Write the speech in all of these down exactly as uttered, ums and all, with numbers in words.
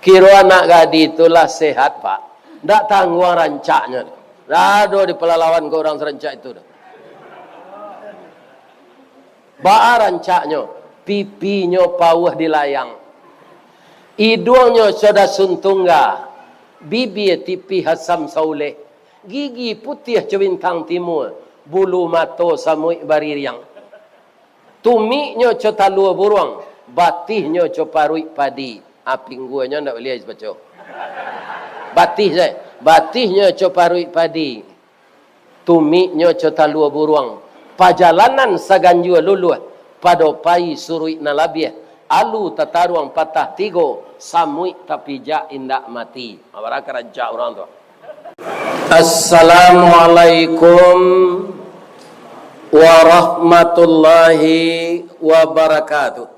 Kiro anak gadih tu lah sehat, Pak. Ndak tangguang rancaknyo. Ndak ado di palalawan ko urang sarancak itu doh. Baa rancaknyo? Pipinyo pauah di layang. Iduangnyo co dasun tungga. Bibia tipih asam sauleh. Gigi putiah co bintang timua. Bulu mato samuik baririang. Tumiknyo co talua buruang, batihnyo co paruik padi. Ah, pingguanyo ndak buliah dibaco. Batih sajo. Batihnyo co paruik padi. Tumiknyo co talua buruang. Pajalanan saganjua luluah, pado pai suruik nan labiah. Alu tataruang patah tigo, samuik tapijak indak mati. Abaraka rancak urang tu. Assalamualaikum warahmatullahi wabarakatuh.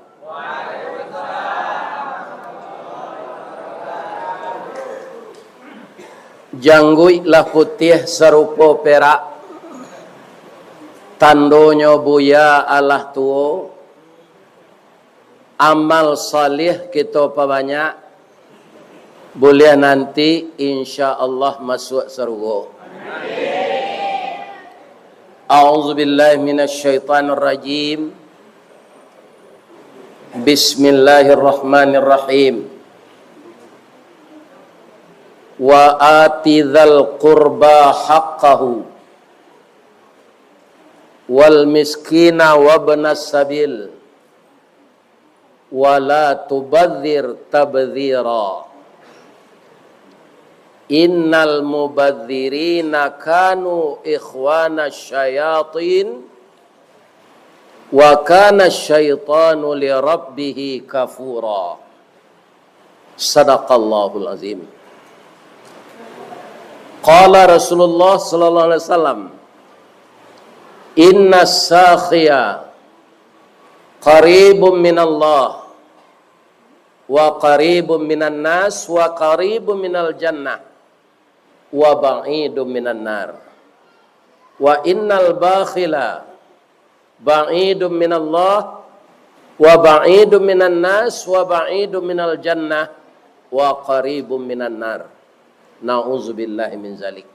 Jangguik lah putiah sarupo perak, tandonyo buya alah tuo. Amal salih kito pabanyak, buliah nanti, insya Allah, masuak sarugo. A'udzubillahi minasyaitonirrajim. Bismillahirrahmanirrahim. Wa ati dzal qurba haqqahu, wal miskina wabnas sabil, wala tubadzir tabdzira. Innal mubadzirina kanu ikhwana syayatin, wa kana syaitanu li rabbihi kafura. Sadaqallahul azim. Qala Rasulullah sallallahu alaihi wasallam, "Inna sakhiya qaribun minallah, wa qaribun minan nas, wa qaribun minal jannah, wa ba'idun minan nar. Wa innal bakhila ba'idun minallah, wa ba'idun minan nas, wa ba'idun minal jannah, wa qaribun minan nar." Na'udzubillahi min zalik.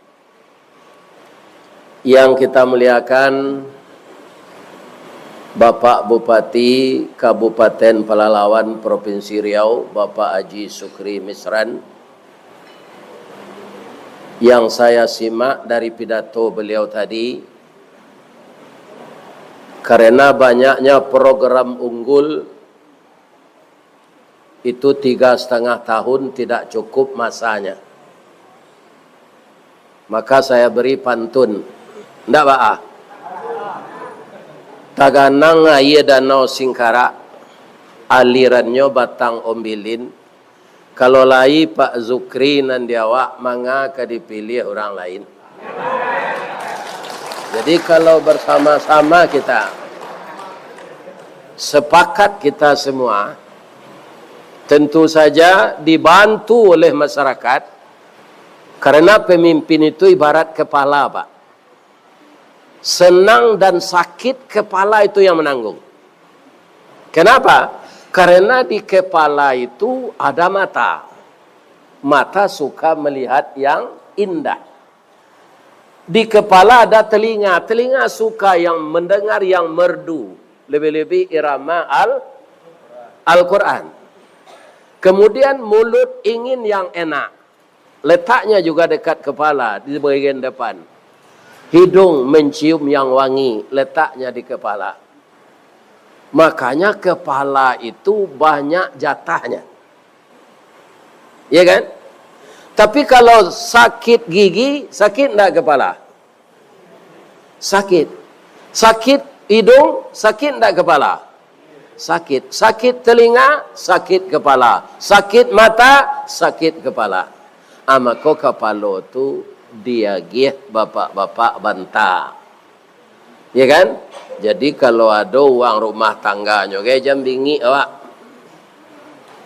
Yang kita muliakan, Bapak Bupati Kabupaten Pelalawan Provinsi Riau, Bapak Haji Sukri Misran, yang saya simak dari pidato beliau tadi, karena banyaknya program unggul, itu tiga setengah tahun tidak cukup masanya. Maka saya beri pantun. Ndak baa. Taganang aia Danau Singkarak, alirannyo Batang Ombilin. Kalau lai Pak Zukri nan di awak, manga ka dipiliah urang lain. Jadi, kalau bersama-sama kita, sepakat kita semua, tentu saja dibantu oleh masyarakat, karena pemimpin itu ibarat kepala, Pak. Senang dan sakit, kepala itu yang menanggung. Kenapa? Karena di kepala itu ada mata. Mata suka melihat yang indah. Di kepala ada telinga, telinga suka yang mendengar yang merdu, lebih-lebih irama Al, Al-Quran. Kemudian mulut ingin yang enak, letaknya juga dekat kepala, di bagian depan. Hidung mencium yang wangi, letaknya di kepala. Makanya kepala itu banyak jatahnya. Ya kan? Tapi kalau sakit gigi, sakit ndak kepala? Sakit. Sakit hidung, sakit ndak kepala? Sakit. Sakit telinga, sakit kepala. Sakit mata, sakit kepala. Ah, mako kapalo tu diagiah bapak-bapak banta. Ya kan? Jadi, kalau ado urang rumah tangganyo, gai jan bingik awak.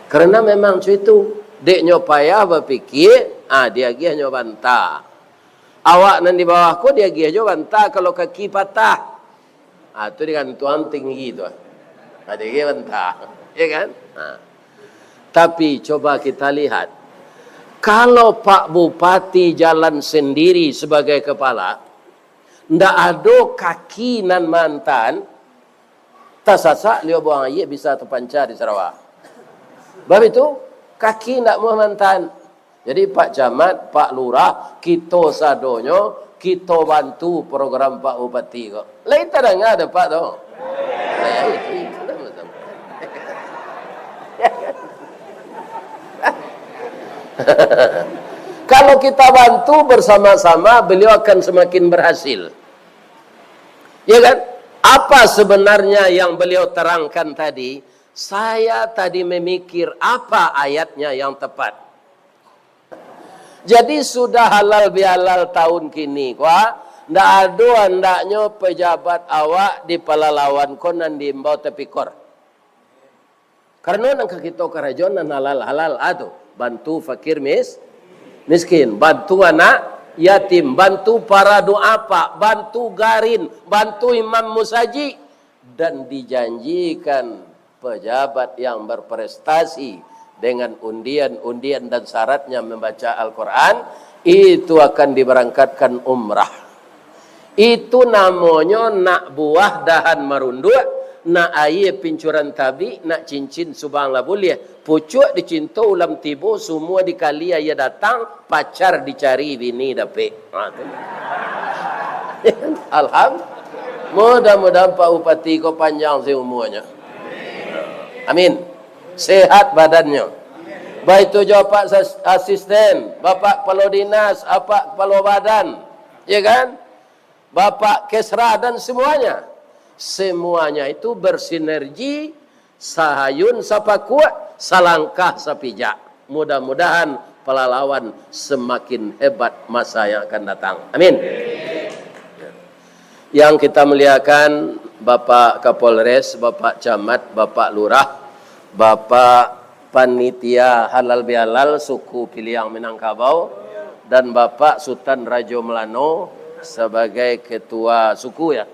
Karena memang co itu, dek nyo payah bapikia, ah, diagiahnyo banta. Awak nan di bawah ko diagiah jo banta, kalau kaki patah, ah, tu digantuang tinggi tu, ah. Ah, diagiah banta, ya kan? Ah. Tapi, coba kita lihat, kalau Pak Bupati jalan sendiri sebagai kepala, ndak ado kaki nan mantan, tasasak liau buang aia bisa tapanca di Sarawak. Bab itu, kaki ndak muah mantan. Jadi, Pak Camat, Pak Lurah, kito sadonyo, kito bantu program Pak Bupati ko. Lai tadanga dek Pak tu? Lai, itu, itu lah macam. Kalau kita bantu bersama-sama, beliau akan semakin berhasil. Ya kan? Apa sebenarnya yang beliau terangkan tadi? Saya tadi memikir apa ayatnya yang tepat. Jadi, sudah halal bihalal tahun kini ko, ndak ado andaknyo pejabat awak di Palalawan ko nan diimbau tapikor. Karano nan ka kito karajo nan halal-halal, ah, tu, bantu fakir mis-, miskin, bantu anak yatim, bantu para duafa, bantu garin, bantu imam musajik, dan dijanjikan pejabat yang berprestasi dengan undian-undian dan syaratnya membaca Al-Quran, itu akan diberangkatkan umrah. Itu namonyo nak buah dahan marunduak, nak aia pincuran tabik, nak cincin subang lah buliah. Pucuak dicinto ulam tibo, sumua dikali aia datang, pacar dicari bini dapek. Ha, tu. Alham-, mudah-mudahan Pak Bupati ko panjang si umuanyo. Amin. Sehat badannyo. Baitu jo Apak sas-, asisten, Bapak Kepala Dinas, Apak Kepala Badan, ya kan? Bapak Kesra dan semuanya. Semuanya itu bersinergi, sahayun sapakuak, salangkah sapijak. Mudah-mudahan Palalawan semakin hebat masa yang akan datang. Amin. Yang kita muliakan, Bapak Kapolres, Bapak Camat, Bapak Lurah, Bapak Panitia Halal Bihalal Suku Piliang Minangkabau, dan Bapak Sutan Rajo Melano sebagai ketua suku, ya.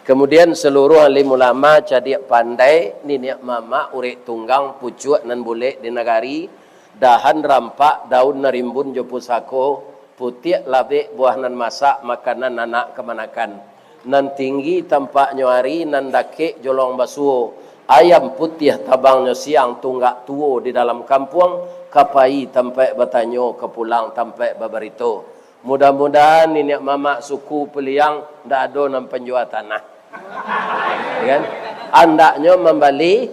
Kemudian, seluruh alim ulama, cadiak pandai, niniak mamak, urek tunggang, pucuak nan bulek di nagari, dahan rampak, daun nan rimbun jo pusako, putiak labek, buah nan masak, makanan anak kamanakan. Nan tinggi tampaknyo ari, nan dakek jolong basuo, ayam putiah tabangnyo siang, tunggak tuo di dalam kampuang, ka pai tampaik batanyo, ka pulang tampaik babarito. Mudah-mudahan niniak mamak suku Piliang ndak ado nan panjua tanah. Ya kan? Andaknyo mambali,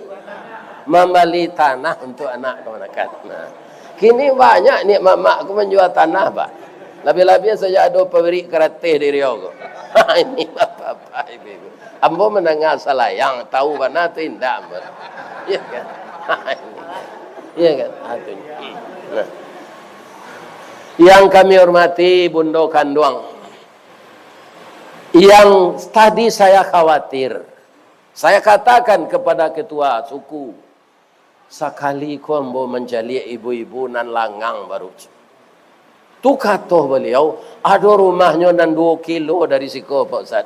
mambali tanah untuak anak kamanakan. Nah. Kini banyak niniak mamak ko manjua tanah, Pak. Labiah-labiah sajak ado pabrik karateh di Riau ko. Ini bapak-bapak, ibu-ibu. Ambo mandanga salayang, tahu bana tu indak, ambo. Ya kan? Ini. Ya kan? Ah, tu. Nah. Yang kami hormati Bundo Kanduang, yang tadi saya khawatir, saya katakan kepada ketua suku, sakali ko ambo mancaliak ibu-ibu nan langang baru. Tu kato baliau, ado rumahnyo nan duo kilo dari siko, Pak Ustaz.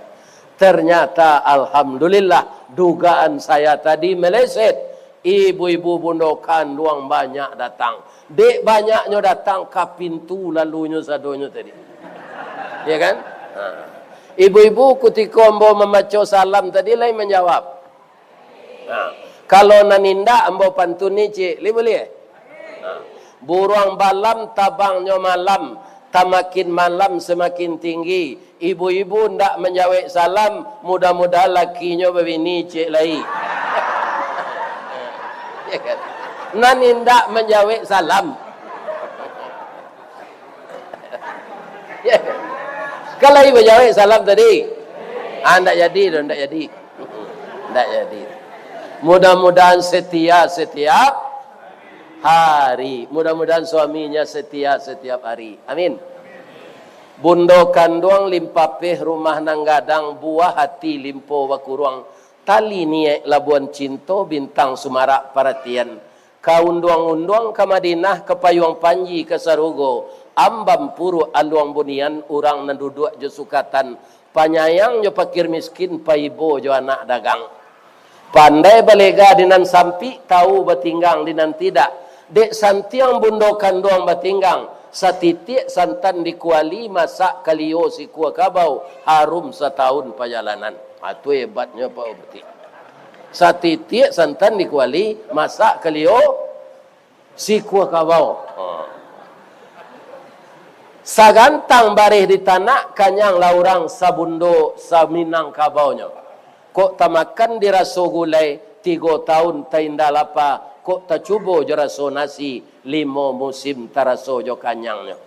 Ternyata, alhamdulillah, dugaan saya tadi meleset. Ibu-ibu bundo kanduang banyak datang. Dek banyaknyo datang, ka pintu lalunyo sadonyo tadi. Ya kan? Ha. Ibu-ibu, kutiko ambo mambaco salam tadi, lai manjawab. Ha. Kalau nan indak, ambo pantuni, cik. Lai buliah? Ha. Buruang balam tabangnyo malam, tamakin malam samakin tinggi. Ibu-ibu ndak manjawek salam, mudah-mudahan lakinyo babini ciek lai. Ya kan? Nan indak manjawek salam. Ya kan? Kan lai manjawek salam tadi. Ah, ndak jadi doh, ndak jadi. Ndak jadi. Mudah-mudahan setia setiap hari. Mudah-mudahan suaminya setia setiap hari. Amin. Bundo kanduang limpapeh rumah nan gadang, buah hati limpo bakuruang, tali niaik labuan cinto, bintang sumarak paratian. Ka unduang-unduang ka Madinah, ka payuang panji ka sarugo, ambam puruak aluang bunian, urang nan duduak jo sukatan, panyayang jo pakir miskin, paibo jo anak dagang. Pandai balega di nan sampik, tahu batinggang di nan tidak. Dek santiang bundo kanduang batinggang, satitiak santan di kuali, masak kalio sikua kabau, harum satahun pajalanan. Ha, tu hebatnyo Pak Bupati. Satitiak santan di kuali, masak kalio sikua kabau. Ha. Sagantang bareh di tanak, kanyang lah urang sabundo saminang kabaunyo. Kok tamakan diraso gulai, tigo taun tainda lapa, kok tacubo jo raso nasi, limo musim taraso jo kanyangnyo.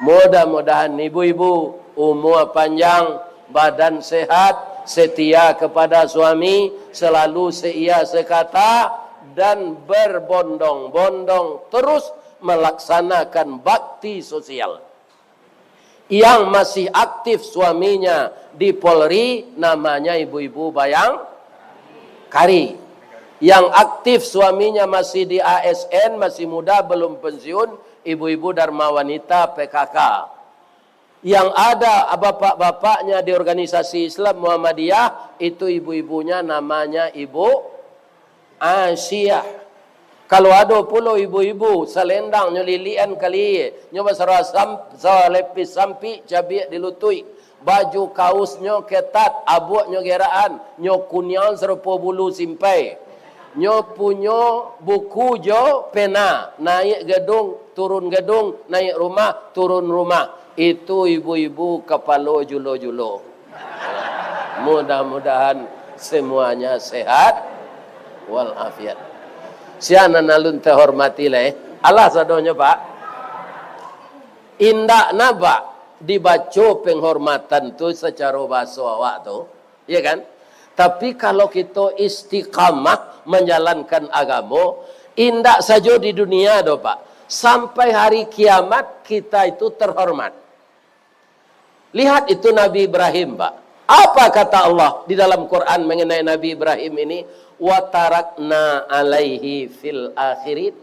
Mudah-mudahan ibu-ibu umua panjang, badan sehat, setia kepada suami, selalu seiya sekata, dan berbondong-bondong terus melaksanakan bakti sosial. Yang masih aktif suaminya di Polri, namanya ibu-ibu Bayangkari. Yang aktif suaminya masih di A S N, masih muda, belum pensiun, ibu-ibu Dharma Wanita P K K. Yang ada bapak-bapaknya di organisasi Islam Muhammadiyah, itu ibu-ibunya namanya Ibu Aisyah. Kalau ado pulo ibu-ibu salendang nyo lilian kali, nyo basarah sam-, salapis sampik cabiak di lutuik, baju kausnyo ketat, abuaknyo gerakan, nyo kuniang sarupo bulu simpai. Nyo punyo buku jo pena, naik gedung, turun gedung, naik rumah, turun rumah. Itu ibu-ibu kapalo julo-julo. Mudah-mudahan semuanya sehat walafiat. Sia nan alun tahormati lai, alah sadonyo, Pak. Indak nabak dibaco penghormatan tu sacaro bahaso awak tu, ya kan? Tapi kalau kito istiqamah manjalankan agamo, indak sajo di dunia doh, Pak. Sampai hari kiamat kita itu terhormat. Lihat itu Nabi Ibrahim, Pak. Apa kata Allah di dalam Quran mengenai Nabi Ibrahim ini? "Wa tarakna alaihi fil akhirin."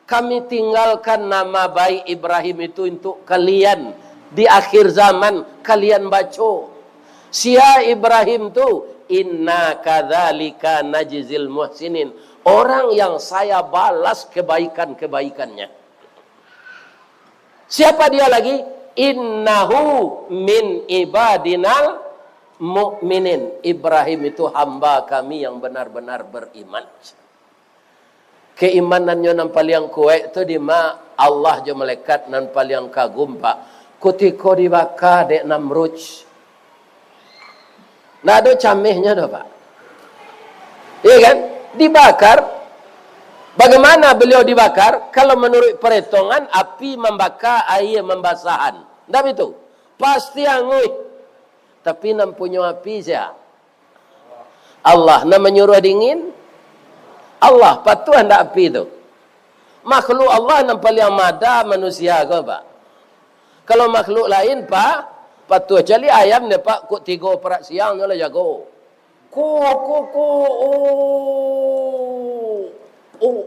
Kami tinggalkan nama baik Ibrahim itu untuk kalian di akhir zaman, kalian baco. Sia Ibrahim tu, "Inna kadzalika najzil muhsinin." Orang yang saya balas kebaikan-kebaikannya. Siapa dia lagi? "Innahu min ibadinal mu'minin." Ibrahim itu hamba kami yang benar-benar beriman. Keimanannyo nan paliang kuaik tu dima Allah jo malaikat nan paliang kagum, Pak. Kutiko dibaka dek Namrud, ndak ado camehnyo doh, Pak. Iya kan? Dibakar. Bagaimana beliau dibakar? Kalau menurut perhitungan, api mambaka, aia mambasahan. Ndak itu? Pasti anguih. Tapi nan punyo api sia? Allah. Nan manyuruah dingin? Allah. Patuah ndak api tu? Makhluk Allah nan paliang mada manusia ko, Pak. Kalau makhluk lain, Pak, patuah. Caliak ayam deh, Pak, kok tigo parak siang nyo lah jago. Ko, ko, ko, oh, oh.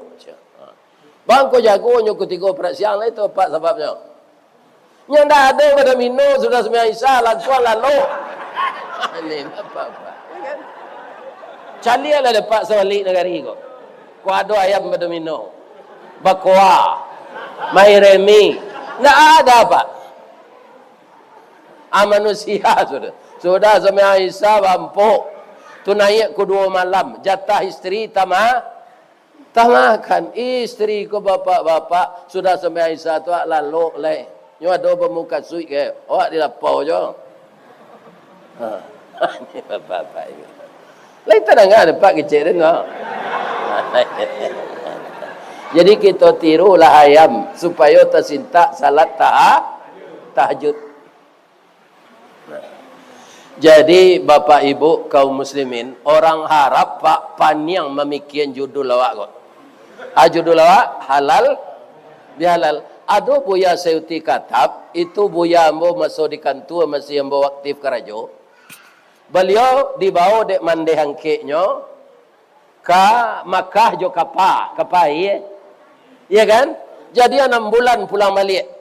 Bang, ko jago nyo kok tigo parak siang lah itu, Pak, sababnyo. Nyo ndak ado badomino, sudah sumbayang Isya, lansuang lalok. Ini bapak-bapak, ya kan? Caliaklah dek Pak sabalik nagari ko. Ko ado ayam badomino, bakoa, main remi. Ndak ada, Pak. Ah, manusia sudah. Sudah sumbayang Isya, bampok. Tu naiak ko duo malam. Jatah isteri tama-, tamakan. Isteri ko bapak-bapak, sudah sumbayang Isya tu, awak lalok lai. Nyo ado bamukasuik ke, awak di lapau jo. Ha. Ini bapak-bapak ini. Lai tadanga dek Pak kecek den, no? Jadi, kito tirulah ayam, supayo tasintak salat taha-, tahajud. Nah. Jadi, Bapak Ibu kaum muslimin, orang Arab, Pak, paniang mamikian judul awak ko. Ah, judul awak halal bihalal. Ado Buya Sayuti Katab, itu buya ambo maso di kantua, masih ambo aktif karajo. Baliau dibao dek mandeh angkeknyo ka Makkah jo kapa, kapa aia. Iya kan? Jadi anam bulan pulang baliak.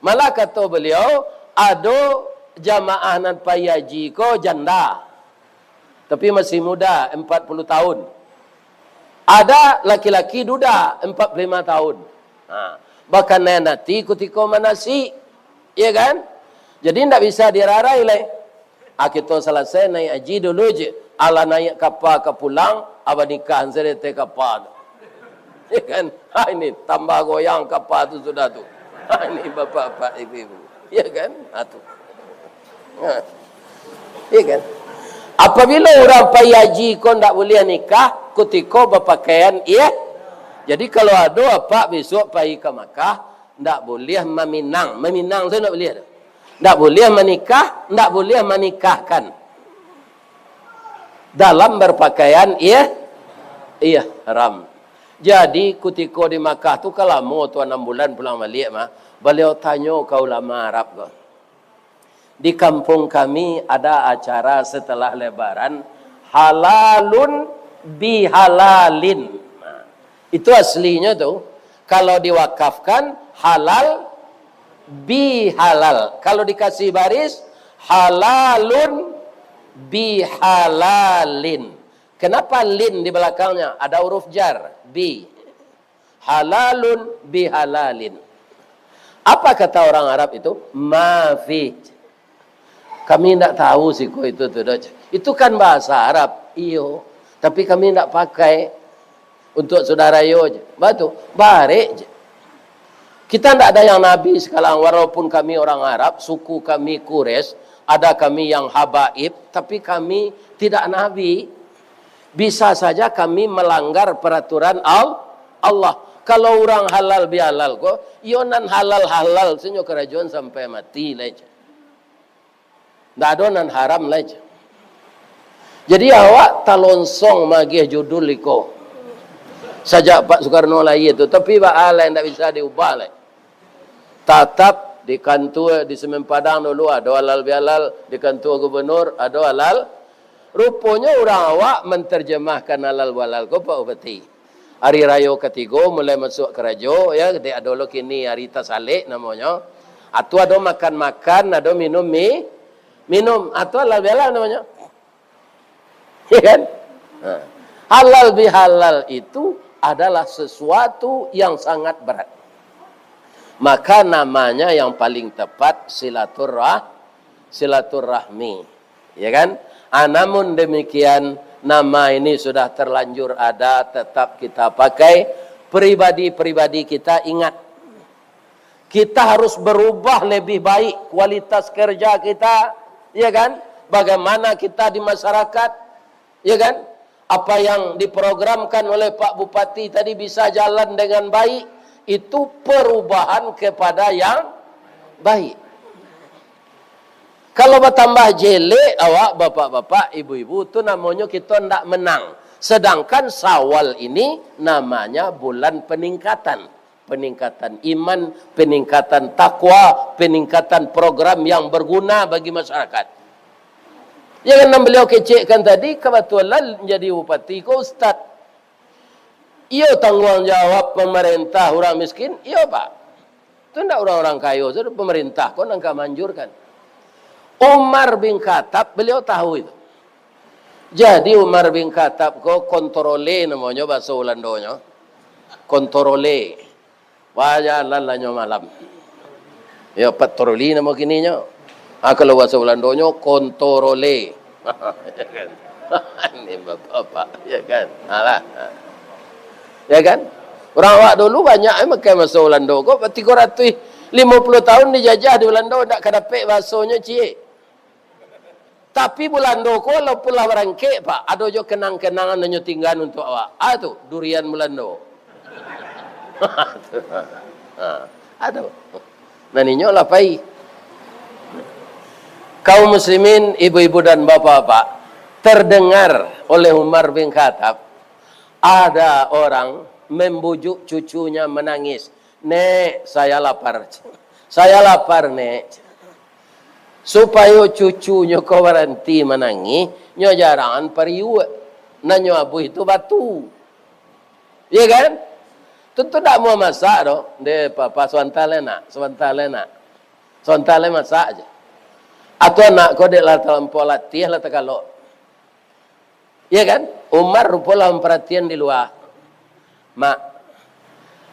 Malah kato baliau, ado jamaah nan pai haji ko janda. Tapi masih muda, empat puluh tahun. Ada laki-laki duda, empat puluh lima tahun. Ha. Bakanai ati kutiko manasik. Ya kan? Jadi, ndak bisa dirarai lai. Ah, kito salasai naiak haji dulu je. Alah naiak kapa ka pulang, abah nikah sajo di ateh kapa tu. Ya kan? Ha, ini tambah goyang kapa tu sudah tu. Ha, ini bapak-bapak, ibu-ibu. Ya kan? Ha, tu. Ha. Ya kan? Apabila urang pai haji ko ndak buliah nikah, kutiko bapakaian, iya. Jadi, kalau ado apak besok pai ka Makkah, ndak buliah maminang. Maminang tu ndak buliah tu. Ndak buliah manikah, ndak buliah manikahkan. Dalam berpakaian, iya, iya, haram. Jadi, kutiko di Makkah tu, kan lamo tu, anam bulan pulang baliak mah, baliau tanyo ka ulama Arab ko. Di kampung kami ada acara setelah Lebaran, halalun bihalalin. Nah, itu aslinya tu. Kalau diwakafkan, halal bihalal. Kalau dikasih baris, halalun bihalalin. Kenapa lin di belakangnya? Ada huruf jar, bi. Halalun bihalalin. Apa kata orang Arab itu? Mafi. Kami ndak tahu siko itu tu, doh. Itu kan bahasa Arab. Iyo. Tapi kami ndak pakai untuk saudara yo je. Batu, barek je. Kita ndak ada yang nabi sekarang, walaupun kami orang Arab, suku kami Quraisy, ada kami yang habaib, tapi kami tidak nabi. Bisa saja kami melanggar peraturan Al-, Allah. Kalau urang halal bihalal ko, iyo nan halal-halal sajo karajoan sampai mati lai. Ndak ado nan haram lai. Jadi awak talonsong magiah judul iko. Sajak Pak Soekarno lahia tu, tapi baa lai ndak bisa diubah lai. Tatap di kantua di Semen Padang dulu ado halal bihalal, di kantua gubernur ado halal. Ruponyo urang awak mantarjamahkan halal bihalal ko, Pak Bupati. Ari rayo katigo mulai masuak karajo, ya, dek ado lo kini ari tasalek namonyo. Atu ado makan-makan, ado minum mi-, minum. Atu halal bihalal namonyo. Ya kan? Nah, halal bihalal itu adalah sesuatu yang sangat berat. Maka namanya yang paling tepat silaturrah-, silaturahmi. Ya kan? Ah, namun demikian, nama ini sudah terlanjur ada, tetap kita pakai. Pribadi-pribadi kita ingat, kita harus berubah lebih baik kualitas kerja kita, ya kan? Bagaimana kita di masyarakat, ya kan? Apa yang diprogramkan oleh Pak Bupati tadi bisa jalan dengan baik, itu perubahan kepada yang baik. Kalau batambah jelek awak, bapak-bapak, ibu-ibu, tu namonyo kito ndak menang. Sedangkan Syawal ini namanya bulan peningkatan. Peningkatan iman, peningkatan takwa, peningkatan program yang berguna bagi masyarakat. Ya kan, nan beliau kecekkan tadi, kebetulan jadi bupati ko ustaz. Iyo tangguang jawab pemerintah urang miskin, iyo, Pak. Tu ndak urang-urang kayo, tu pemerintah ko nan ka manjurkan. Umar bin Khattab, beliau tahu itu. Jadi Umar bin Khattab ko kontrole namonyo bahaso Ulandonyo. Kontrole. Bajalan lah nyo malam. Yo, patroli namo kininyo. Ah, kalau bahaso Ulandonyo, kontrole. Ini bapak-bapak, ya kan? Alah. Ya kan? Urang awak dulu banyak eh makai bahaso Ulando. Kok tigo ratuih limo puluah tahun dijajah di Ulando, ndak ka dapek bahasonyo ciek. Tapi Bulando ko walaupun lah barangkek, Pak, ado jo kenang-kenangan nan nyo tinggaan untuak awak. Ah, tu, durian Bulando. Ha, ado. Nan inyo lah pai. Kaum muslimin, ibu-ibu dan bapak-bapak, terdengar oleh Umar bin Khattab, ada orang membujuk cucunya menangis. "Nek, saya lapar. Saya lapar, Nek." Supayo cucunyo ko baranti manangih, nyo jarangan pariuak. Nan nyo abuih tu batu. Iya kan? Tentu ndak mau masak doh. "Deh, papa, sabanta lai nak, sabanta lai nak. Sabanta lai masak aja." Atau anak ko dek lah talampau latiah lah takalok. Ya kan? Umar rupo lah mamparatian di lua. "Mak,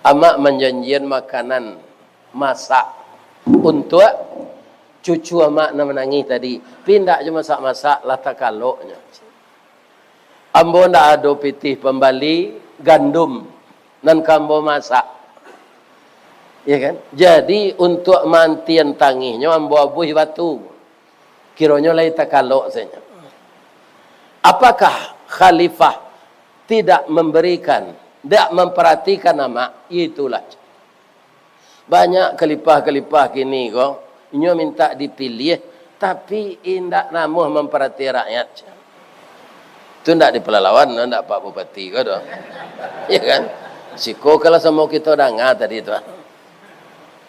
amak manjanjian makanan masak untuak cucu amak nan manangih tadi. Pi indak jo masak-masak, lah takaloknyo. Ambo ndak ado pitih pambali gandum nan ka ambo masak." Ya kan? Jadi, untuak maantian tangihnyo, ambo abuih batu. Kironyo lai takalok sajo. Apakah khalifah tidak memberikan, tidak memperhatikan amak? Itulah. Banyak khalifah-khalifah kini ko, inyo minta dipiliah, tapi indak namuah mamparati rakyat. Tu ndak di Pelalawan, ndak Pak Bupati ko doh. Ya kan? Siko kalau samo kito danga tadi tu.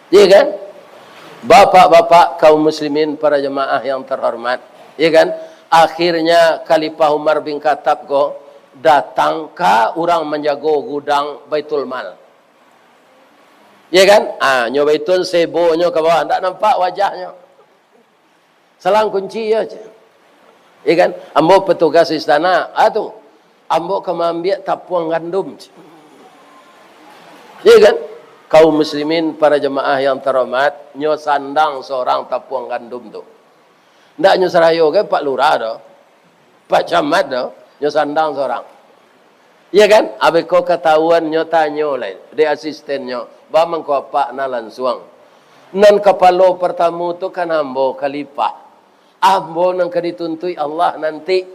Ya kan? Bapak-bapak kaum muslimin, para jemaah yang terhormat, ya kan? Akhirnya Khalifah Umar bin Khattab ko datang ka urang manjago gudang Baitul Mal. Ya kan? Ah, nyo baitu sebonyo ka bawah, ndak nampak wajahnyo. Salang kunci yo, cek. Ya kan? "Ambo petugas istana, ah tu. Ambo ka maambiak tapuang gandum," cek. Ya kan? Kaum muslimin, para jemaah yang terhormat, nyo sandang sorang tapuang gandum tu. Ndak nyo sarayo ka Pak Lurah doh, Pak Camat doh, nyo sandang sorang. Ya kan? Abih ko katahuan, nyo tanyo lai dek asistennyo, "Ba mangko apak nan lansuang?" "Nan kapalo partamo tu kan ambo, Khalifah. Ambo nan ka dituntuik Allah nanti."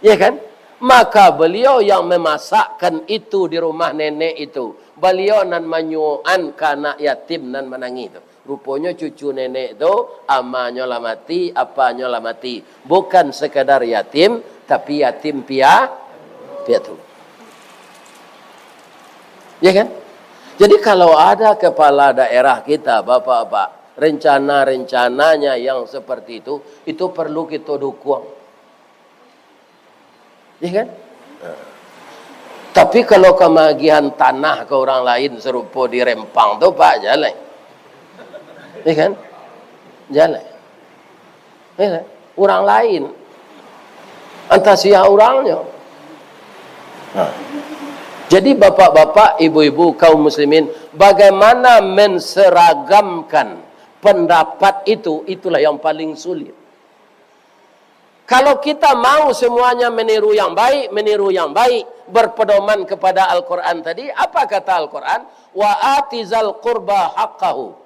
Ya kan? Maka beliau yang memasakkan itu di rumah nenek itu. Beliau nan manyuokan ka anak yatim nan manangih tu. Ruponyo cucu nenek tu, amanyo lah mati, apanyo lah mati. Bukan sekadar yatim, tapi yatim pia-, piatu. Ya kan? Jadi, kalau ada kepala daerah kita, bapak-bapak, rencana-rencananya yang seperti itu, itu perlu kita dukung. Ya kan? Tapi kalau ka maagihan tanah ka urang lain sarupo di Rempang tu, Pak, jan lai. Ya kan? Jan lai. Ya kan? Urang lain. Antah sia urangnyo. Nah. Jadi, bapak-bapak, ibu-ibu, kaum muslimin, bagaimana menseragamkan pendapat itu, itulah yang paling sulit. Kalau kita mau semuanya meniru yang baik, meniru yang baik, berpedoman kepada Al-Quran tadi, apa kata Al-Quran? "Wa atizal qurba haqqahu."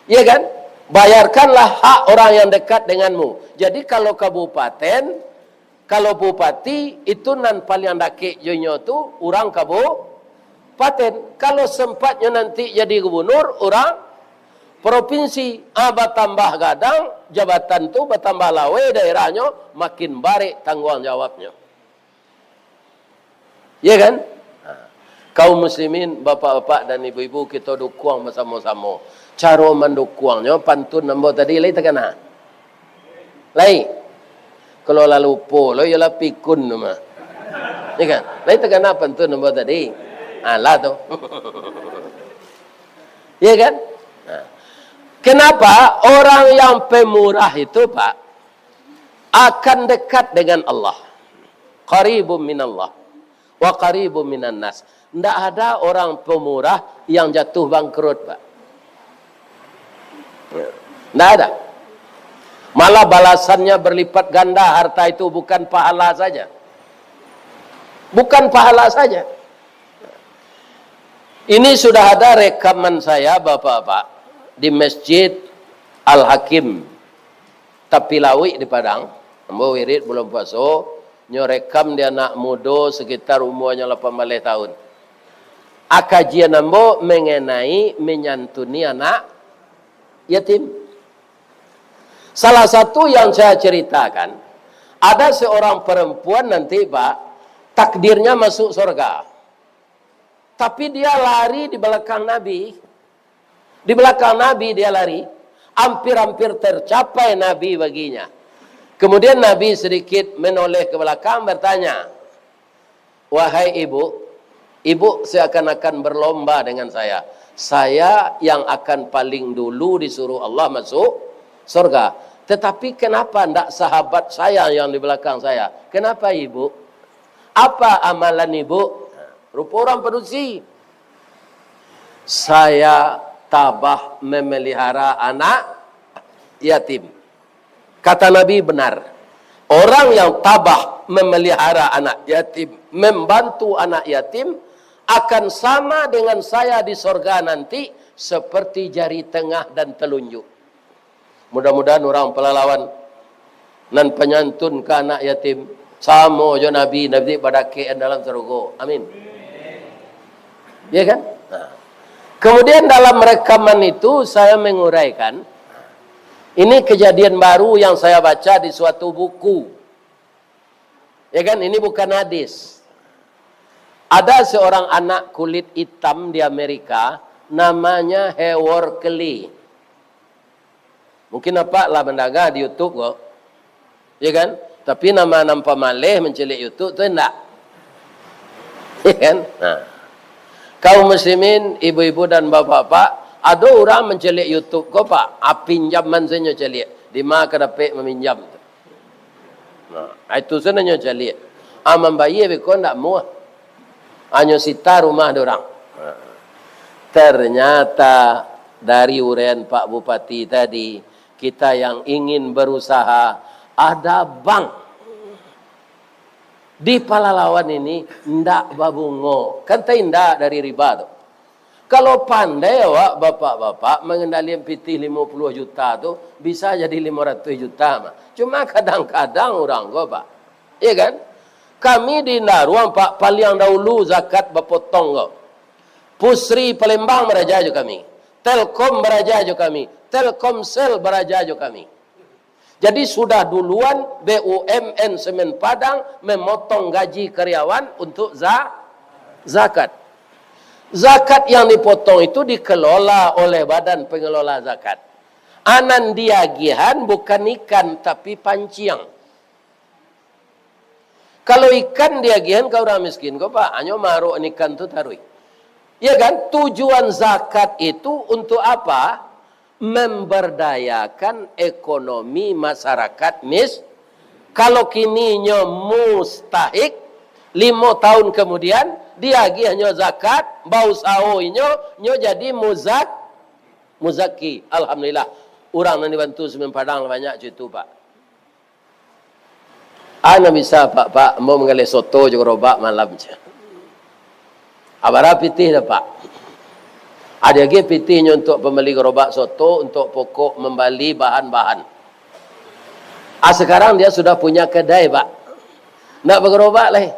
Ya kan? "Bayarkanlah hak orang yang dekat denganmu." Jadi, kalau kabupaten, kalau bupati, itu nan paliang dakek jo inyo tu urang kabupaten. Kalau sempatnyo nanti jadi gubernur, urang provinsi, ah, batambah gadang jabatan tu, batambah laweh daerahnyo, makin barek tangguang jawabnyo. Ya kan? Ha. Kaum muslimin, bapak-bapak dan ibu-ibu, kito dukuang basamo-samo. Caro mandukuangnyo, pantun ambo tadi lai takana? Lai? Kalau lah lupo lo, iyolah pikun tu mah. Ya kan? Lai takana pantun ambo tadi? Alah tu. Ya kan? Nah. Kenapa orang yang pemurah itu, Pak, akan dekat dengan Allah? Qaribum minallah wa qaribum minan nas. Ndak ada orang pemurah yang jatuh bangkrut, Pak. Ndak ada. Malah balasannya berlipat ganda harta itu, bukan pahala saja. Bukan pahala saja. Ini sudah ada rekaman saya, Bapak-bapak, di Masjid Al-Hakim, Tapi Lauik di Padang. Ambo wirid bulan puaso, nyo rekam di anak mudo sekitar umuanyo lapan baleh tahun. A, kajian ambo mengenai menyantuni anak yatim. Salah satu yang saya ceritakan, ada seorang perempuan nanti, Pak, takdirnya masuk surga. Tapi dia lari di belakang Nabi. Di belakang Nabi dia lari. Hampir-hampir tercapai Nabi baginya. Kemudian Nabi sedikit menoleh ke belakang, bertanya, "Wahai ibu, ibu seakan-akan berlomba dengan saya. Saya yang akan paling dulu disuruh Allah masuk surga. Tetapi kenapa ndak sahabat saya yang di belakang saya? Kenapa ibu? Apa amalan ibu? Rupa orang padusi. Saya tabah memelihara anak yatim. Kata Nabi benar. Orang yang tabah memelihara anak yatim, membantu anak yatim, akan sama dengan saya di sorga nanti, seperti jari tengah dan telunjuk. Mudah-mudahan urang palalawan nan panyantun ka anak yatim, samo jo Nabi, Nabi badakekan dalam sarugo. Amin. Ya kan? Nah. Kemudian dalam rekaman itu saya menguraikan, ini kejadian baru yang saya baca di suatu buku. Ya kan? Ini bukan hadis. Ada seorang anak kulit hitam di Amerika, namanya Howard Kelly. Mungkin apak lah mandanga di YouTube ko. Ya kan? Tapi nama nan pamaleh mancaliak YouTube tu indak. Ya kan? Nah. Kaum muslimin, ibu-ibu dan bapak-bapak, ado urang mancaliak YouTube ko, Pak, ah, pinjaman sajo caliak. Di ma ka dapek maminjam tu. Nah, itu sajo nyo caliak. Ah, mambayia beko ndak muah. Hanyo sita rumah dorang. Nah. Ternyata dari uraian Pak Bupati tadi, kita yang ingin berusaha, ada bank di Palalawan ini ndak babungo. Kan taindak dari riba tu. Kalau pandai awak, bapak-bapak, mangendalian pitih limo puluah juta tu, bisa jadi limo ratuih juta mah. Cuma kadang-kadang urang ko, Pak. Iya kan? Kami di Indaruang, Pak, paliang dahulu zakat bapotong ko. Pusri Palembang baraja jo kami. Telkom baraja jo kami. Telkomsel baraja jo kami. Jadi, sudah duluan B U M N Semen Padang memotong gaji karyawan untuk za-, zakat. Zakat yang dipotong itu dikelola oleh Badan Pengelola Zakat. A nan diagiahan bukan ikan, tapi panciang. Kalau ikan diagiahan ka urang miskin ko, Pak, hanyo maarok ikan tu taruih. Ya kan? Tujuan zakat itu untuk apa? Memberdayakan ekonomi masyarakat mis-, kalau kini inyo mustahik, limo tahun kemudian, diagiahnyo zakat, bausaho inyo, inyo jadi muzak-, muzaki. Alhamdulillah, urang nan dibantu Semen Padang lah banyak co itu, Pak. A nan bisa, Pak, Pak, ambo manggaleh soto jo garobak malam, jar. A bara pitih dah, Pak? A diagiah pitihnyo untuak pambali garobak soto, untuak pokok mambali bahan-bahan. A, sekarang dia sudah punya kedai, Pak. Ndak bagarobak lai.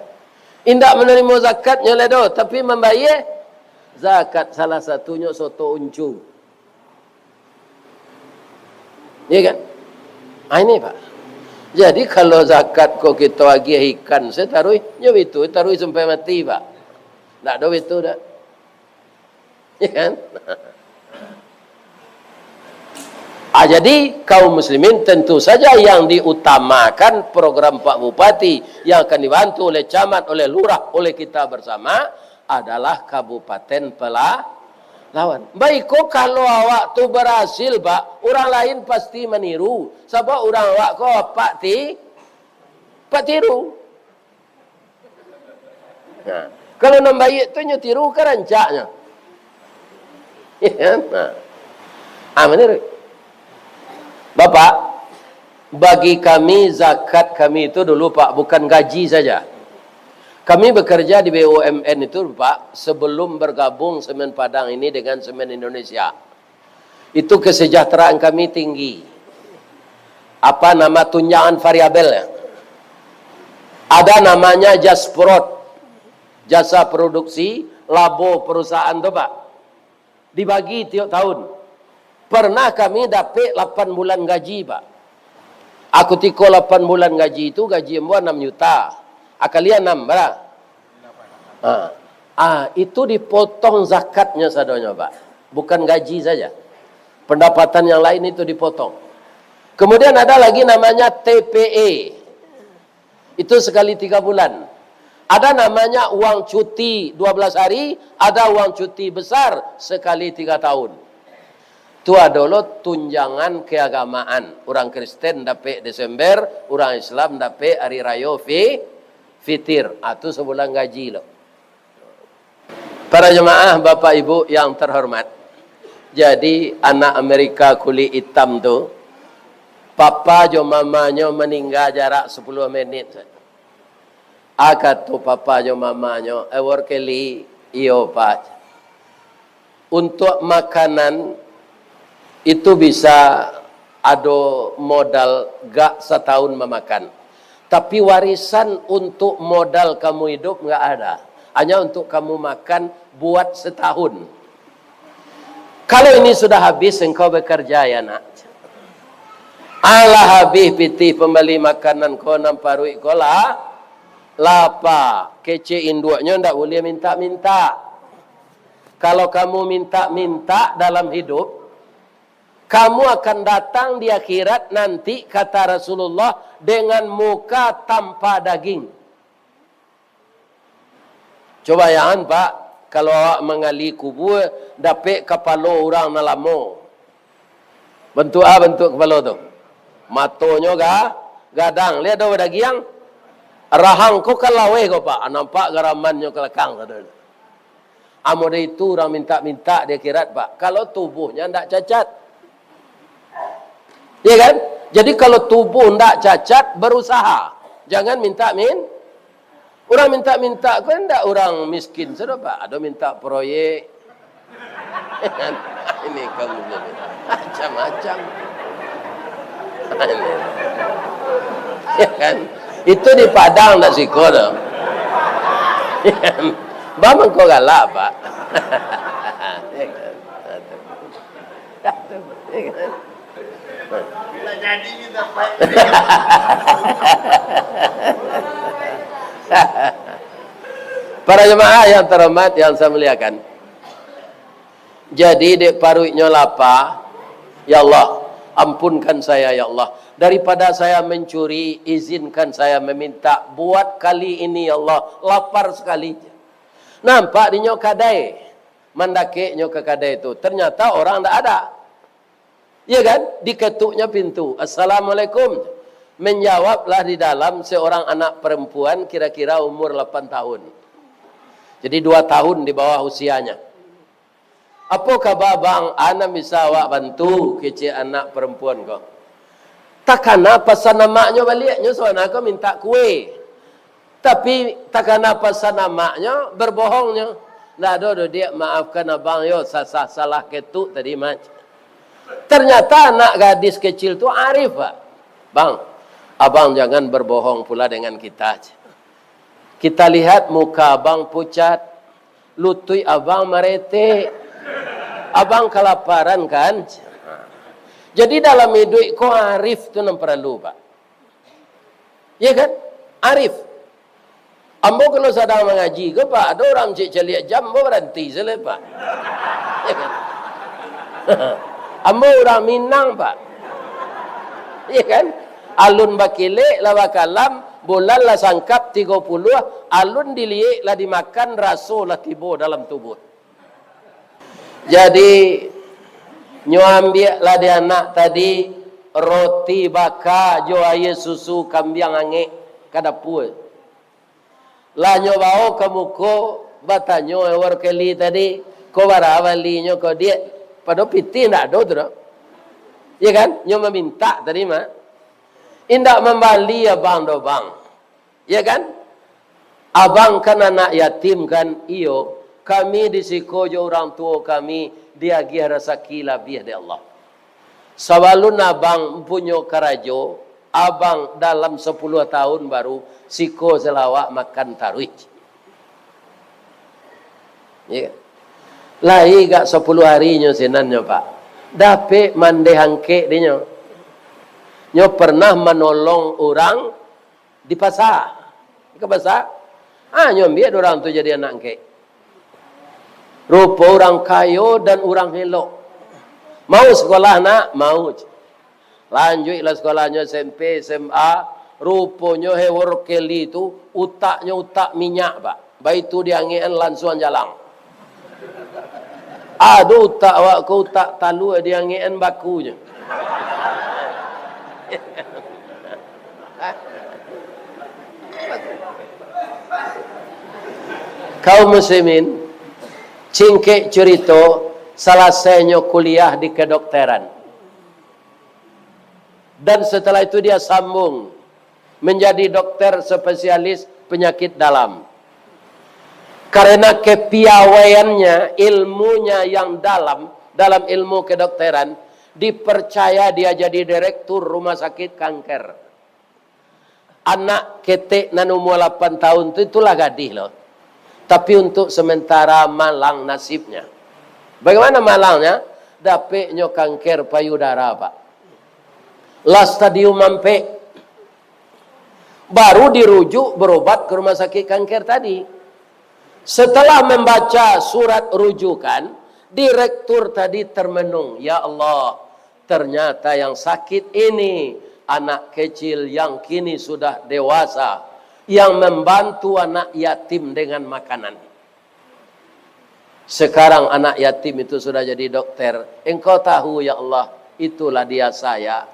Indak manarimo zakatnyo lai doh, tapi mambayia zakat, salah satunyo soto Uncu. Iya kan? Ah, ini, Pak. Jadi, kalau zakat ko kito agiah ikan, sataruih, nyo bitu, taruih sampai mati, Pak. Ndak ado bitu dah. Iya kan? Ah, jadi, kaum muslimin, tentu saja yang diutamakan program Pak Bupati yang akan dibantu oleh camat, oleh lurah, oleh kita bersama, adalah Kabupaten Pelalawan. Baiko kalau awak tu barasil, Pak, urang lain pasti maniru. Sabab urang awak ko apak ti-, apak tiru. Nah, kalau nan baiak tu nyo tiru ka rancaknyo. Nah. Ah, maniru. Bapak, bagi kami, zakat kami itu dulu, Pak, bukan gaji saja. Kami bekerja di B U M N itu, Pak, sebelum bergabung Semen Padang ini dengan Semen Indonesia. Itu kesejahteraan kami tinggi. Apa nama, tunjangan variabel, ya? Ada namanya jasprod, jasa produksi, labo perusahaan tu, Pak. Dibagi tiok tahun. Pernah kami dapek lapan bulan gaji, Pak. Aku tiko lapan bulan gaji tu, gaji ambo anam juta. Akali anam, bara? Ha. Ah, itu dipotong zakatnyo sadonyo, Pak. Bukan gaji saja. Pendapatan yang lain itu dipotong. Kemudian ada lagi namanya T P E. Itu sekali tiga bulan. Ada namanya uang cuti dua belas hari, ada uang cuti besar sekali tiga tahun. Tu ado lo tunjangan keagamaan. Urang Kristen dapek Desember, urang Islam dapek Hari Rayo Fi-, Fitir. Ah, tu sabulan gaji lo. Para jemaah, Bapak Ibu yang terhormat. Jadi, anak Amerika kulik itam tu, papa jo mamanyo maningga jarak sapuluah menit sajo. Ah, kato papa jo mamanyo, "Eh, Workeli, iyo, Pak. Untuak makanan itu bisa ado modal gak satahun mamakan. Tapi warisan untuk modal kamu hidup nggak ada. Hanya untuk kamu makan buat setahun. Kalau ini sudah habis, engkau bekerja, ya, Nak." Alah habis pitih pambali makanan ko, nan paruik ko lah lapa. Kecek induaknyo ndak buliah mintak-mintak. Kalau kamu mintak-mintak dalam hidup, kamu akan datang di akhirat nanti, kata Rasulullah, dengan muka tanpa daging. Cuba bayangkan, Pak, kalau awak manggali kubua, dapek kapalo urang nan lamo. Bantuak a bantuak kapalo tu? Matonyo ga-, gadang, liek ado badagiang. Rahang ko ka laweh ko, Pak, nampak garamannyo ka lakang, kata. Amun dari itu urang mintak-mintak di akhirat, Pak, kalau tubuhnya ndak cacat. Ya kan? Jadi kalau tubuh ndak cacat, berusaha. Jangan mintak-min-, urang mintak-mintak ko ndak urang miskin sajo, Pak. Ado mintak proyek. Ini kamu ni. Macam-macam. Ini. Ya kan? Itu di Padang ndak siko tu. Ya kan? Ba mangko galak, Pak. Ya kan? Ya kan? Para jemaah yang terhormat, yang saya muliakan. Jadi, dek paruiknyo lapa, "Ya Allah, ampunkan saya, ya Allah. Daripada saya mencuri, izinkan saya meminta. Buat kali ini, ya Allah, lapar sekali." Nampak dinyo kadai. Mandakeknyo ka kadai tu. Ternyata orang ndak ada. Ya kan? Diketuknya pintu. "Assalamualaikum." Menjawablah di dalam seorang anak perempuan kira-kira umur lapan tahun. Jadi dua tahun di bawah usianya. "Apo kaba, Bang? A nan bisa awak bantu?" kecek anak perempuan ko. Takana pasan amaknyo baliak, nyo sabananyo ko mintak kue. Tapi takana pasan amaknyo, berbohongnyo. "Ndak ado doh, Diak, maafkan abang yo, sasah salah ketuk tadi, Mak." Ternyata anak gadis kecil tu arif, Pak. "Bang, abang jangan berbohong pula dengan kita. Kita lihat muka abang pucat, lutuik abang maretek. Abang kalaparan, kan?" Jadi dalam iduik ko arif tu nan paralu, Pak. Ya kan? Arif. Ambo kalau sadang mangaji ko, Pak, ado urang cek caliak jam, ambo baranti sajo, Pak. Ya kan? Ambo urang Minang, Pak. Ya kan? Alun bakilek lah bakalam, bulan lah sangkap tigo puluah, alun diliek lah dimakan, raso lah tibo dalam tubuh. Jadi, nyo ambiaklah di anak tadi roti baka jo aia susu kambiang angek ka dapua. Lah nyo bawo ka muko, batanyo Ewer Kelly tadi, "Ko bara balinyo ko, Diak?" Pado pitih ndak ado tu doh. Ya kan? Nyo mamintak tadi mah. "Indak mambali abang doh, Bang." Ya kan? "Abang kan anak yatim kan?" "Iyo, kami di siko jo urang tuo kami diagiah rasaki labiah dek Allah. Sabalun abang punyo karajo, abang dalam sapuluah tahun baru siko salawak makan taruih." Ya. Lai gak sapuluah hari nyo sinan nyo, Pak. Dapek mandeh angkek dinyo. Nyo pernah manolong urang di pasa. Ka pasa. Ah, nyo ambiak dek urang tu jadi anak angkek. Rupo urang kayo dan urang elok. "Mau sekolah, Nak?" "Mau." Lanjuiklah sekolahnyo S M P, S M A. Ruponyo Hewor Kelly tu utaknyo utak minyak, Pak. Baitu diangekan lansuang jalang. Ado utak awak ko, utak talua diangekan baku je. Kaum muslimin, singkek curito, salasainyo kuliah di kedokteran. Dan setelah itu dia sambung menjadi dokter spesialis penyakit dalam. Karena kepiawaiannya, ilmunya yang dalam, dalam ilmu kedokteran, dipercaya dia jadi direktur rumah sakit kanker. Anak ketek nan umua lapan tahun tu, itulah gadih lo. Tapi untuk sementara malang nasibnya. Bagaimana malangnya? Dapeknyo kanker payudara, Pak. Lah stadium ampek. Baru dirujuk berobat ke rumah sakit kanker tadi. Setelah membaca surat rujukan, direktur tadi termenung, "Ya Allah, ternyata yang sakit ini anak kecil yang kini sudah dewasa, yang membantu anak yatim dengan makanan." Sekarang anak yatim itu sudah jadi dokter. Engkau tahu, ya Allah, itulah dia saya.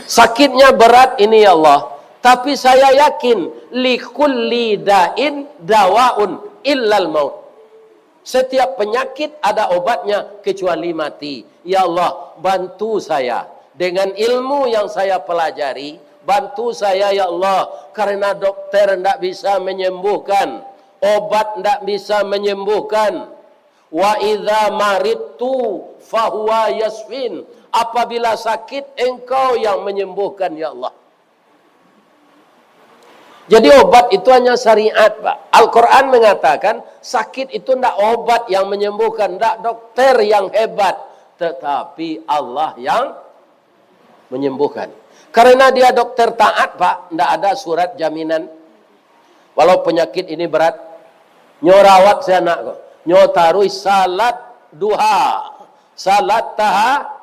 Sakitnya berat ini, ya Allah. Tapi saya yakin, "Likulli da'in dawaun illal maut." Setiap penyakit ada obatnya kecuali mati. Ya Allah, bantu saya dengan ilmu yang saya pelajari. Bantu saya, ya Allah, karena dokter ndak bisa menyembuhkan. Obat ndak bisa menyembuhkan. "Wa idza maridtu fahuwa yasfin." Apabila sakit, Engkau yang menyembuhkan, ya Allah. Jadi, obat itu hanya syariat, Pak. Al-Quran mengatakan, sakit itu ndak obat yang menyembuhkan, ndak dokter yang hebat, tetapi Allah yang menyembuhkan. Karena dia dokter taat, Pak, ndak ada surat jaminan. Walau penyakit ini berat, nyo rawat si anak ko, nyo taruih salat duha, salat taha-,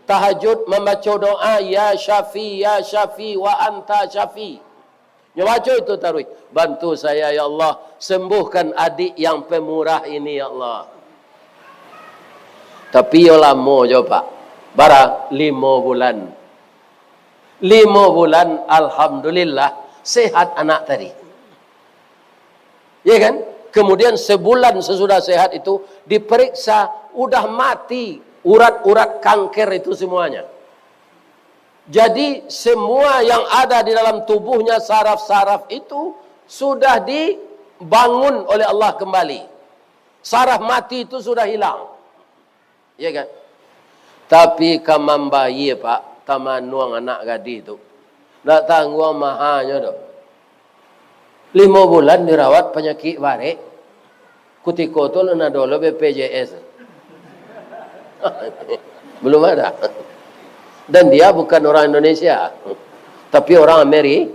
tahajud, mambaco doa, "Ya Syafi, ya Syafi, wa anta Syafi." Nyo baco itu taruih, "Bantu saya, ya Allah, sembuhkan adik yang pemurah ini, ya Allah." Tapi yo lamo jo, Pak. Bara? Limo bulan. Limo bulan, alhamdulillah, sehat anak tadi. Ya kan? Kemudian sebulan sesudah sehat itu diperiksa, udah mati urat-urat kanker itu semuanya. Jadi, semua yang ada di dalam tubuhnya, saraf-saraf itu sudah dibangun oleh Allah kembali. Saraf mati itu sudah hilang. Ya kan? Tapi ka mambayie, Pak, tamanuang anak gadih tu. Ndak tangguang mahanyo doh. Limo bulan dirawat panyakik barek. Kutiko tu lah nado lo B P J S. Belum ada. Dan dia bukan orang Indonesia, tapi orang Ameri-,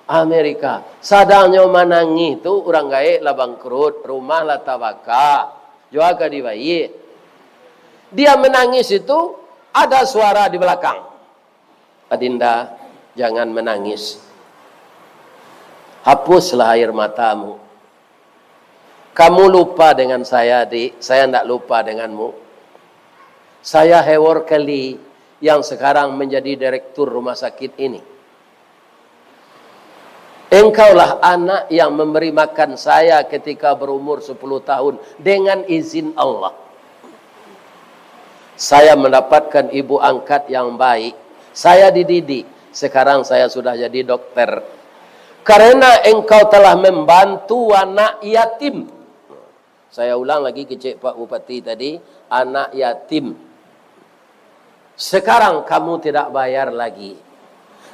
Amerika. Sadangnyo manangih tu, urang gaek lah bangkrut, rumah lah tabaka, jua ka dibayie. Dia menangis itu, ada suara di belakang, "Adinda, jangan menangis. Hapuslah air matamu. Kamu lupa dengan saya, Dik. Saya ndak lupa denganmu. Saya Hewor Kelly yang sekarang menjadi direktur rumah sakit ini. Engkaulah anak yang memberi makan saya ketika berumur sepuluh tahun dengan izin Allah. Saya mendapatkan ibu angkat yang baik. Saya dididik. Sekarang saya sudah jadi dokter. Karena engkau telah membantu anak yatim." Saya ulang lagi kecek Pak Bupati tadi, anak yatim. Sekarang kamu tidak bayar lagi.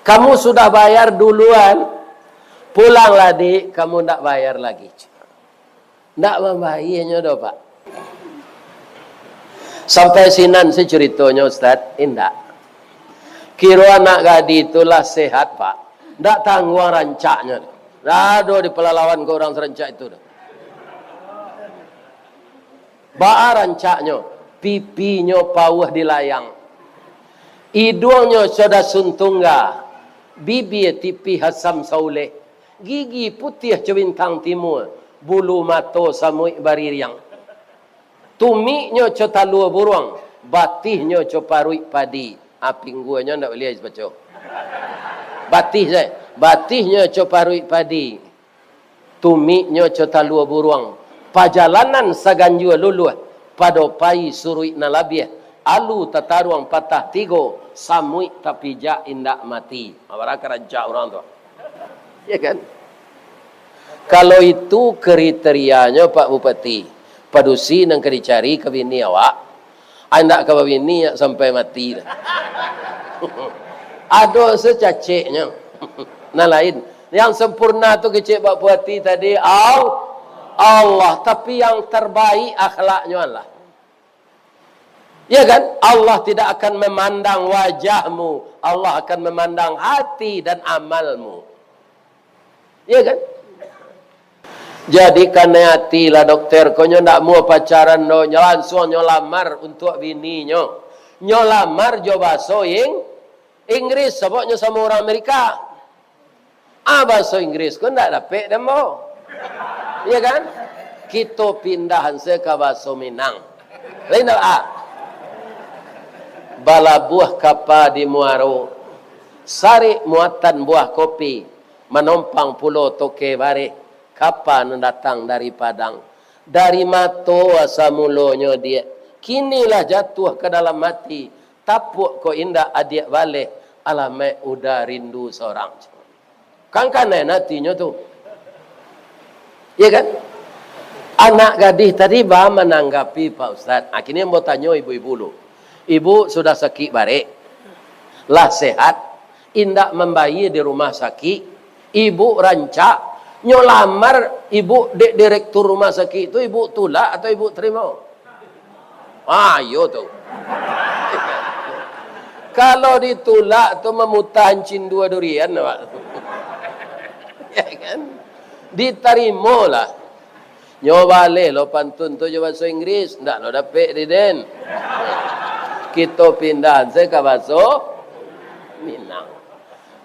Kamu sudah bayar duluan. Pulanglah, Dik, kamu ndak bayar lagi. Ndak mambayianyo doh, Pak. Sampai sinan se curitonyo, Ustaz? Indak. Kiro anak gadih tu lah sehat, Pak. Ndak tangguang rancaknyo. Ndak ado di palalawan ko urang sarancak itu doh. Baa rancaknyo, pipinyo pauah dilayang. Iduangnyo coda suntungga, bibia tipih asam sauleh, gigi putiah co bintang timua, bulu mato samuik baririang. Tumiknyo co talua buruang, batihnyo co paruik padi. Ah, pingguanyo ndak buliah dibaco. Batih sajo. Batihnyo co paruik padi. Tumiknyo co talua buruang. Pajalanan saganjua luluah, pado pai suruik nan labiah. Alu tataruang patah tigo, samuik tapijak indak mati. Ah, bara ka rancak urang tu. Ya kan? Kalau itu kriterianyo, Pak Bupati, padusi nan ka dicari ka bini awak, ah, indak ka babini sampai mati dah. Ado se caceknyo. Nan lain, yang sempurna tu kecek Pak Bupati tadi, Al-, Allah. Tapi yang terbaik akhlaknyo Allah. Ya kan? Allah tidak akan memandang wajahmu, Allah akan memandang hati dan amalmu. Ya kan? Jadi, kanai ati lah dokter ko, nyo ndak muah pacaran doh, nyo lansuang nyo lamar untuak bininyo. Nyo lamar jo bahaso Ing-, Inggris, sabab nyo samo urang Amerika. Ah, bahaso Inggris ko ndak dapek deh, ambo. Iya kan? Kito pindahan se ka bahaso Minang. Lain dak, ah? Balabuah kapa di muaro, sarik muatan buah kopi, manompang pulo toke bareh, kapa nan datang dari Padang. Dari mato asa mulonyo, Diak, kini lah jatuah ka dalam ati, tapuak ko indak adiak baleh, alamaik uda rindu sorang. Kan kanai atinyo tu. Iya kan? Anak gadih tadi ba mananggapi, Pak Ustaz. Ah, kini ambo tanyo ibu-ibu lu. Ibu sudah sakik barek, lah sehat, indak mambayia di rumah sakik, ibu rancak, nyo lamar ibu dek direktur rumah sakik tu, ibu tulak atau ibu tarimo? Ah, iyo tu. Kalau ditulak tu mamutah hancin dua durian, Pak. Ya kan? Ditarimolah. Nyo baleh lo pantun tu jo bahaso Inggris, ndak lo dapek di den. Kito pindah se ka bahaso Minang.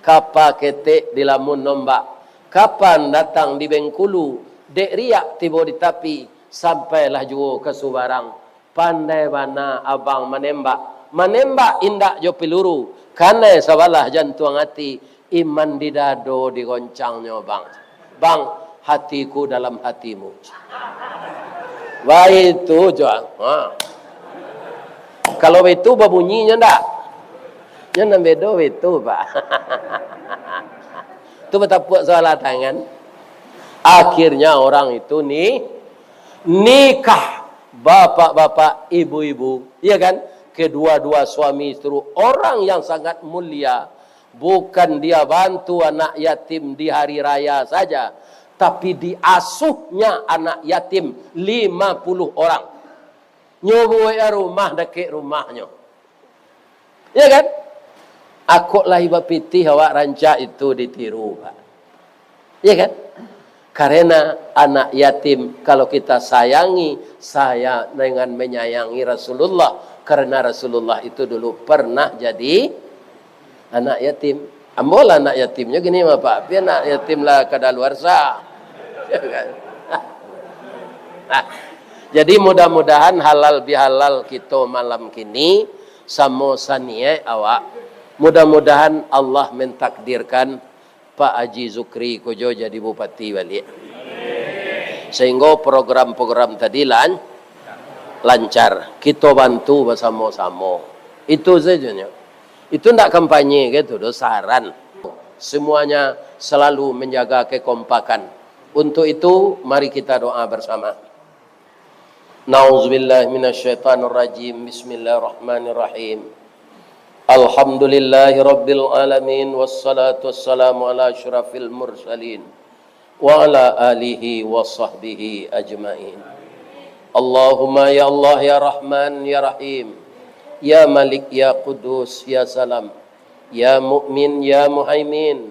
Kapa ketek dilamun ombak, kapan datang di Bengkulu, dek riak tibo di tapi, sampailah juo ka subarang. Pandai bana abang manembak. Manembak indak jo piluru. Kanai sabalah jantuang ati. Iman di dado digoncangnyo, Bang. Bang, hatiku dalam hatimu. Baitu jo. Ha. Kalau baitu babunyinyo ndak? Nyo nan bedo baitu, Pak. Tu batapuak sabalah tangan. Akhirnya orang itu ni-, nikah. Bapak-bapak, ibu-ibu, iya kan? Kedua-dua suami isteri orang yang sangat mulia. Bukan dia bantu anak yatim di hari raya saja, tapi diasuhnya anak yatim lima puluh orang. Nyo buek rumah dakek rumahnyo. Ya kan? Akok lai bapitih awak rancak itu ditiru, Pak. Ya kan? Karena anak yatim, kalau kita sayangi, saya dengan menyayangi Rasulullah. Karena Rasulullah itu dulu pernah jadi anak yatim. Ambo lah anak yatimnyo kini mah, Pak. Tapi anak yatim lah kadaluarsa. Ya kan? Nah, jadi mudah-mudahan halal bihalal kito malam kini, samo saniaik awak. Mudah-mudahan Allah mentakdirkan Pak Haji Zukri ko jo jadi bupati baliak. Sehingga program-program tadi lan-, lancar. Kito bantu basamo-samo. Itu sajonyo. Itu ndak kampanye gitu, doh, saran. Semuanya selalu menjaga kekompakan. Untuk itu, mari kita doa bersama. Nauzubillahi minasyaitonirrajim. Bismillahirrahmanirrahim. Alhamdulillahirabbil alamin, wassalatu wassalamu ala asyrafil mursalin, wa ala alihi wa sahbihi ajmain. Allahumma ya Allah, ya Rahman, ya Rahim, ya Malik, ya Qudus, ya Salam, ya Mukmin, ya Muhaimin,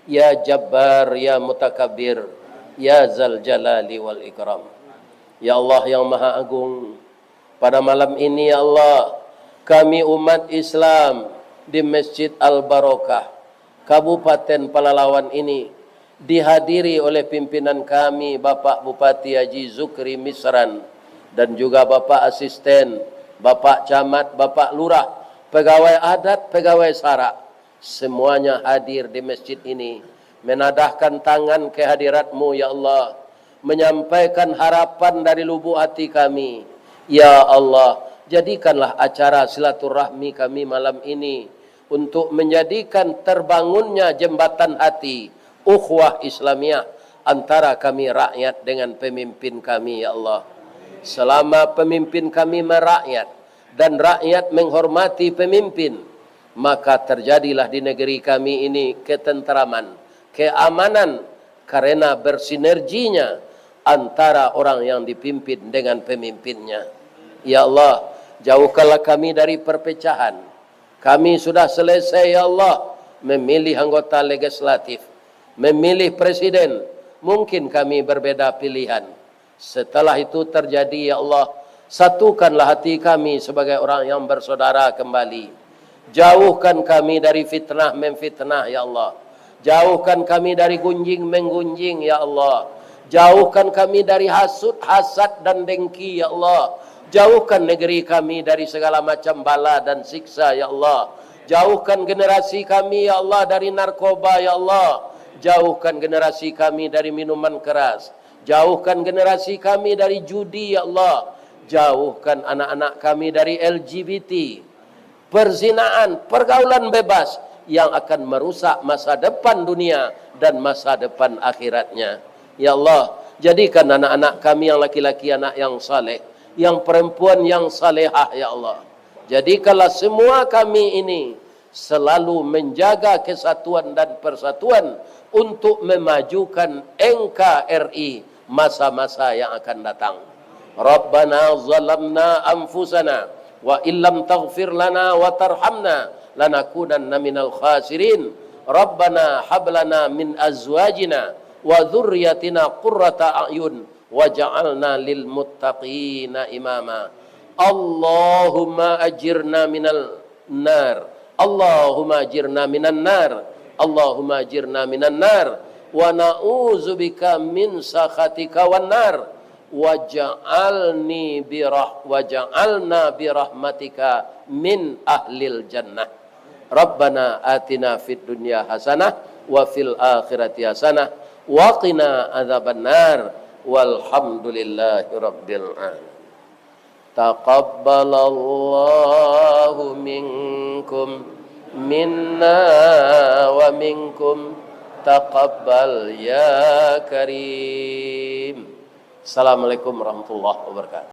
ya Jabbar, ya Mutakabbir, ya Zal Jalali wal Ikram. Ya Allah yang Maha Agung, pada malam ini, ya Allah, kami umat Islam di Masjid Al-Barokah, Kabupaten Pelalawan ini, dihadiri oleh pimpinan kami, Bapak Bupati Haji Zukri Misran, dan juga Bapak Asisten, Bapak Camat, Bapak Lurah, pegawai adat, pegawai sarak, semuanya hadir di masjid ini, menadahkan tangan ke hadirat-Mu, ya Allah, menyampaikan harapan dari lubuk hati kami. Ya Allah, jadikanlah acara silaturahmi kami malam ini untuk menjadikan terbangunnya jembatan hati, ukhuwah Islamiah, antara kami rakyat dengan pemimpin kami, ya Allah. Selama pemimpin kami merakyat dan rakyat menghormati pemimpin, maka terjadilah di negeri kami ini ketenteraman, keamanan, karena bersinerginya antara orang yang dipimpin dengan pemimpinnya. Ya Allah, jauhkanlah kami dari perpecahan. Kami sudah selesai, ya Allah, memilih anggota legislatif, memilih presiden. Mungkin kami berbeda pilihan. Setelah itu terjadi, ya Allah, satukanlah hati kami sebagai orang yang bersaudara kembali. Jauhkan kami dari fitnah memfitnah, ya Allah. Jauhkan kami dari gunjing menggunjing, ya Allah. Jauhkan kami dari hasut, hasad, dan dengki, ya Allah. Jauhkan negeri kami dari segala macam bala dan siksa, ya Allah. Jauhkan generasi kami, ya Allah, dari narkoba, ya Allah. Jauhkan generasi kami dari minuman keras. Jauhkan generasi kami dari judi, ya Allah. Jauhkan anak-anak kami dari L G B T, perzinaan, pergaulan bebas yang akan merusak masa depan dunia dan masa depan akhiratnya. Ya Allah, jadikan anak-anak kami yang laki-laki anak yang saleh, yang perempuan yang salehah, ya Allah. Jadikanlah semua kami ini selalu menjaga kesatuan dan persatuan untuk memajukan N K R I masa-masa yang akan datang. Rabbana zalamna anfusana wa illam taghfir lana wa tarhamna lanakunanna minal khasirin. Rabbana hab lana min azwajina wa dzurriyyatina qurrata a'yun waj'alna lil muttaqina imama. Allahumma ajirna minal nar. Allahumma ajirna minan nar. Allahumma ajirna minan nar. Wa na'udzubika min sakhatika wan nar. Waj'alni birah-, waj'alna birahmatika min ahlil jannah. Rabbana atina fid dunya hasanah wa fil akhirati hasanah wa qina adzabannar. Walhamdulillahi rabbil alamin. Taqabbalallahu minkum, minna wa minkum, taqabbal ya karim. Assalamualaikum warahmatullahi wabarakatuh.